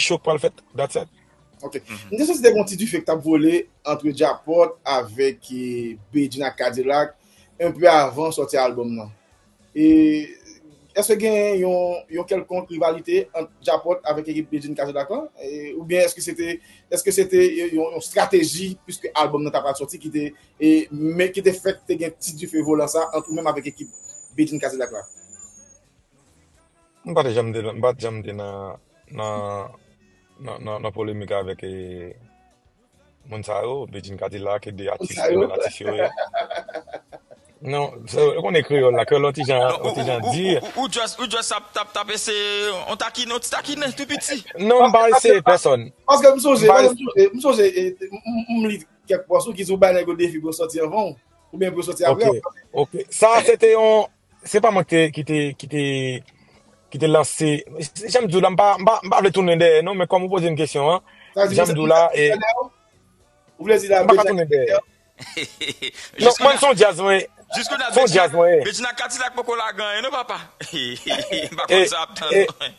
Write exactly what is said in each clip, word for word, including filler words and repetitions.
show k pral fèt, that's it. Ok. M te santi te gen yon ti dife k t ap vole ant Djapòt avèk eh, Bedjine ak Kadilak, enpe avan sòti albòm nan. E èske gen yon, yon kèlkonk rivalite ant Djapòt avèk ekip Bedjine Kadilak lan? E, oubyen èske se te, èske se te yon, yon strateji, piske albòm nan ta pral sòti, ki te, e, men ki te fè k te gen ti dife volan sa ant ou menm avèk ekip Bedjine Kadilak la? M pa te janm te, m pa t janm te nan, nan, nan, nan, nan polemik avèk eh, moun sa yo, Bedjine Kadilak, e de atis, de bèl atis yo ye. Non, se, ou konnen kreyòl la, kreyòl yon ti jan, yon ti jan di. Ou just, ou just ap, tap, tap eseye, on takinen, on ti takinen, tou piti. Non, m pa eseye pèsòn. Paske m sonje, paske m sonje, m sonje, eh, m, m, m li kèk pòs ou ki di w bay nèg yo defi pou yo sòti anvan w, oubyen pou yo sòti apre w. Ok, ok. Sa, se te yon, se pa mwen ki te, ki te, ki te, ki te lanse. Jan m di w la, m pa, m pa, m pa vle tounen dèyè, non, men kòm ou poze m kesyon an, jan m di w la, e, ou vle di la, m pa ka tounen dèyè. Non, mwen, se yon djaz, mwen. Se yon djaz, mwen. Bedjine ak Kadilak poko lagan, non, papa. M pa konn sa ap tann, non.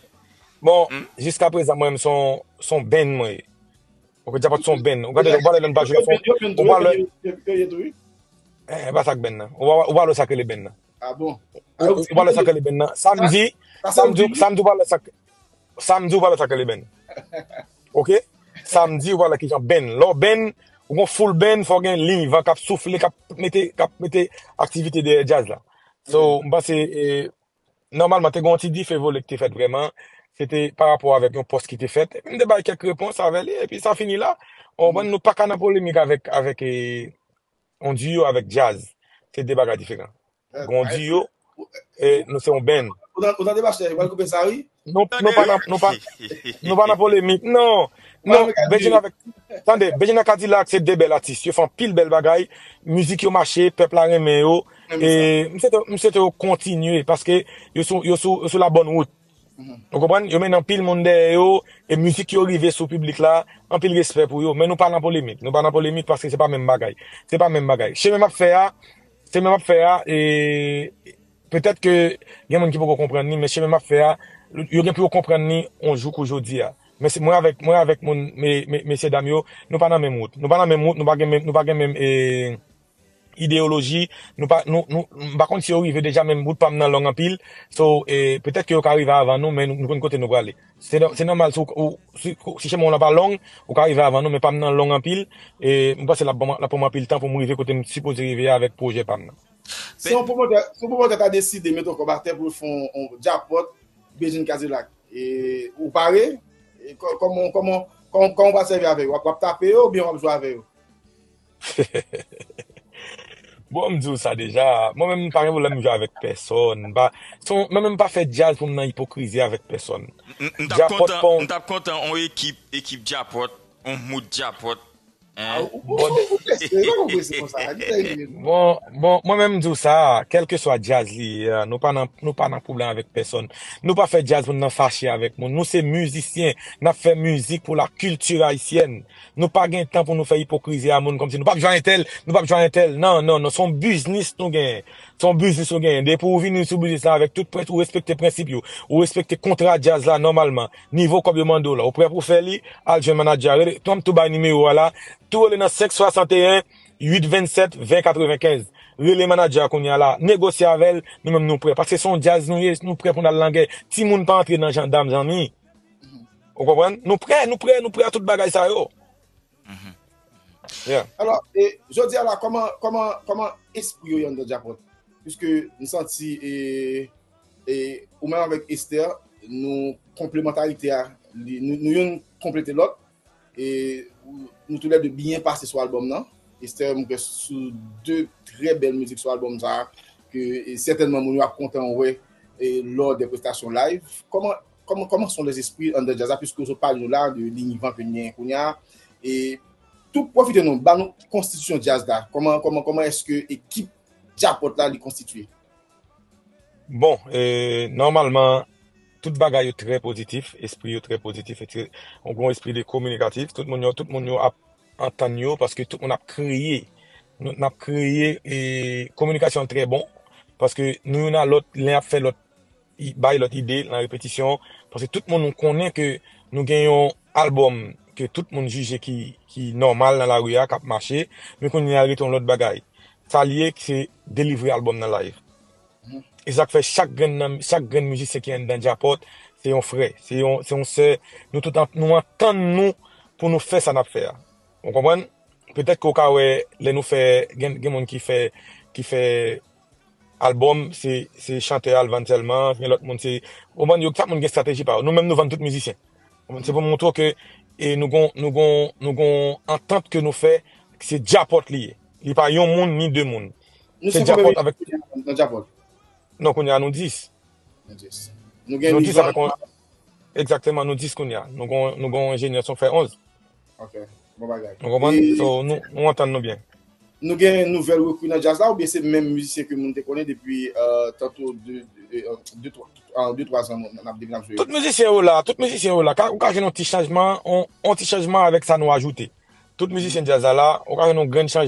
Bon, jiska prezan, mwen, se yon, se yon band, mwen. Ok, Djapòt se yon band. Ou gade, ou pale nan paj yo fon. Ou pale. Eh, e pa sa k band nan. Ou pa, ou pale sa k rele band nan. Ah bon? Ou, ou pale sa k rele band nan. Samdi, samdi, samdi ou pale sa k, samdi ou pale sa k rele band. Ok? Samdi ou pale kijan band. Lè w band, ou gon full band, fò gen liy van k ap soufle, k ap mete, k ap mete aktivite dèyè djaz la. So, m panse, eh, nòmalman, te gen yon ti dife vole ki te fèt vrèman. Se te pa rapò avèk yon pòs ki te fèt. Epi m te bay kèk repons avè li, epi sa fini la. Ou konprann, nou pa ka nan polemik avèk, avèk, eh, yon duo avèk djaz. Se de bagay diferan. Gen yon duo, e nou se yon band. Ou tande, pastè, yo pral koupe sa, wi. Nou, nou pa nan, nou pa, nou pa nan polemik, non. Non, Bedjine avèk, tande, Bedjine ak Kadilak se de bèl atis. Yo fè anpil bèl bagay. Mizik yo mache, pèp la renmen yo. E m swete, m swete yo kontinye paske yo sou, yo sou, yo sou la bòn wout. Ou konprann? Yo mennen anpil moun dèyè yo, e mizik yo rive sou piblik la, anpil respè pou yo. Men nou pa nan polemik. Nou pa nan polemik paske se pa menm bagay. Se pa menm bagay. Chemen m ap fè a, chemen m ap fè a, e petèt ke gen moun ki poko konprann li, men chemen m ap fè a, yo gen pou yo konprann li yon jou kou jodi a. Men se, mwen avèk, mwen avèk moun, me, me, mesye dam yo, nou pa nan menm wout. Nou pa nan menm wout, nou pa gen menm, nou pa gen menm, e, ideyoloji, nou pa, nou, nou, m pa konn si yo rive deja, men wout pa m nan long anpil. So, e, petèt ke yo ka rive avan nou, men nou, nou konn kote nou prale. Se nò-, se nòmal, si w, ou, si, si chemen w lan pa long, ou ka rive avan nou, men pa m nan long anpil. E m panse l ap ban m, l ap pran m anpil tan pou m rive kote m sipoze rive a avèk pwojè pa m nan. Si yon pwomotè, si yon pwomotè ta deside mete yon kòb atè pou l fè yon, yon Djapòt, Bedjine Kadilak, e, ou pare? E kò-, kòman, kòman, kòman, kòman w pral sèvi avè yo? W ap, w ap tape yo oubyen w ap jwe avè yo? Bon, m di w sa deja. Mwen menm, m pa gen pwoblèm jwe avèk pèsòn. M pa, se yon, mwen menm, m pa fè djaz pou m nan ipokrizi avèk pèsòn. M, m t ap kontan, m t ap kontan on ekip, ekip Djapòt, on mood Djapòt. Hein? Ah, ou, ou, ou, ou prese, ou prese konsa. Ki sa ki rive nou? Bon, bon, mwen menm, m di w sa, kèlkeswa djaz li ye, nou pa nan, nou pa nan pwoblèm avèk pèsòn. Nou pa fè djaz pou n nan fache avèk moun. Nou se mizisyen, n ap fè mizik pou la kilti ayisyèn. Nou pa gen tan pou nou fè ipokrizi a moun kòmsi nou p ap jwe a entèl, nou p ap jwe a entèl. Non, non, non, se yon biznis nou genyen. Se yon biznis nou genyen. Depi w vini sou biznis la avèk tout prens-, ou respekte prensip yo, ou respekte kontra djaz la nòmalman, nivo kòb yo mande w la, ou prè pou w fè li, al jwenn manadjè a. Rele, tanm tou bay nimewo a la, tou rele nan senk swasanteyen, uit vennsèt, ven katrevenkenz. Rele manadjè a kounye a la, negosye avè l, nou menm nou prè. Paske se yon djaz nou ye, nou prè pou n al nan gè. Timoun pa antre nan jandam, zanmi. Ou konprann? Nou prè, nou prè, nou prè a tout bagay sa yo. Yeah. Alò, e, jodi a la, kòman, kòman, kòman espri yo ye anndan Djapòt? Piske m santi, e, e, ou menm avèk Esther, nou konplemantarite a, li, nou, nou youn konplete lòt. E nou toulède byen pase sou albòm nan. Esther, mwen kwè sou de trè bèl mizik sou albòm sa a, ke, e, sètènman moun yo ap kontan wè, e, lò de prestasyon live. Kòman, kòman, kòman sont les esprits anndan djaz la, piske w sot pale nou la de liy van ke n genyen kounye a? E tou pwofite non, ba nou konstitisyon djaz la. Kòman, kòman, kòman èske ekip Djapòt la li konstitye? Bon, e, nòmalman, tout bagay yo trè pozitif, espri yo trè pozitif, e trè, yon gwo espri de kominikatif. Tout moun yo, tout moun yo ap antann yo, paske tout moun ap kreye. Nou, n ap kreye, e kominikasyon an trè bon, paske nou youn a lòt, len ap fè lòt, i-, bay lòt ide nan repetisyon, paske tout moun nou konnen ke Nou gen yon albòm ke tout moun jije ki, ki nòmal nan lari a, k ap mache, men kounye a rete yon lòt bagay. Sa l ye, se delivre albòm nan live. E sa k fè chak grenn nan, chak grenn mizisyen ki anndan Djapòt, se yon frè, se yon, se yon sè. Nou tout an, nou antann nou pou nou fè sa n ap fè a. Ou konprann? Petèt ke w ka wè, lè nou fè, gen, gen moun ki fè, ki fè albòm, se, se chantè a l vann sèlman, gen lòt moun se, ou konprann, yo, chak moun gen estrateji pa yo. Nou menm, nou vann tout mizisyen. Ou konprann? Se pou montre ke, e nou gon, nou gon, nou gon antant ke nou fè, se Djapòt li ye. Li pa yon moun, ni de moun. Nou Se se konbyen Djapòt avèk mizisyen nan Djapòt? Non, kounye a nou dis. Nou dis. Nou gen Nou dis Livan. Avèk yon, egzakteman, nou dis kounye a. Nou gon, nou gon enjenyè son fè onz. Ok, bon bagay. Ou konprann? E So, nou, nou antann nou byen. Nou gen nouvèl rekri nan djaz la oubyen se menm mizisyen ke moun te konnen depi euh, tanto de, de, euh, de, twa, euh, de, twa zan n ap depi n ap jwe? Tout mizisyen yo la, tout mizisyen yo la. Ka, ou ka jwenn yon ti chanjman, on, on ti chanjman avèk sa nou ajoute. Tout mizisyen djaz la la, ou ka jwenn yon grenn chanjman.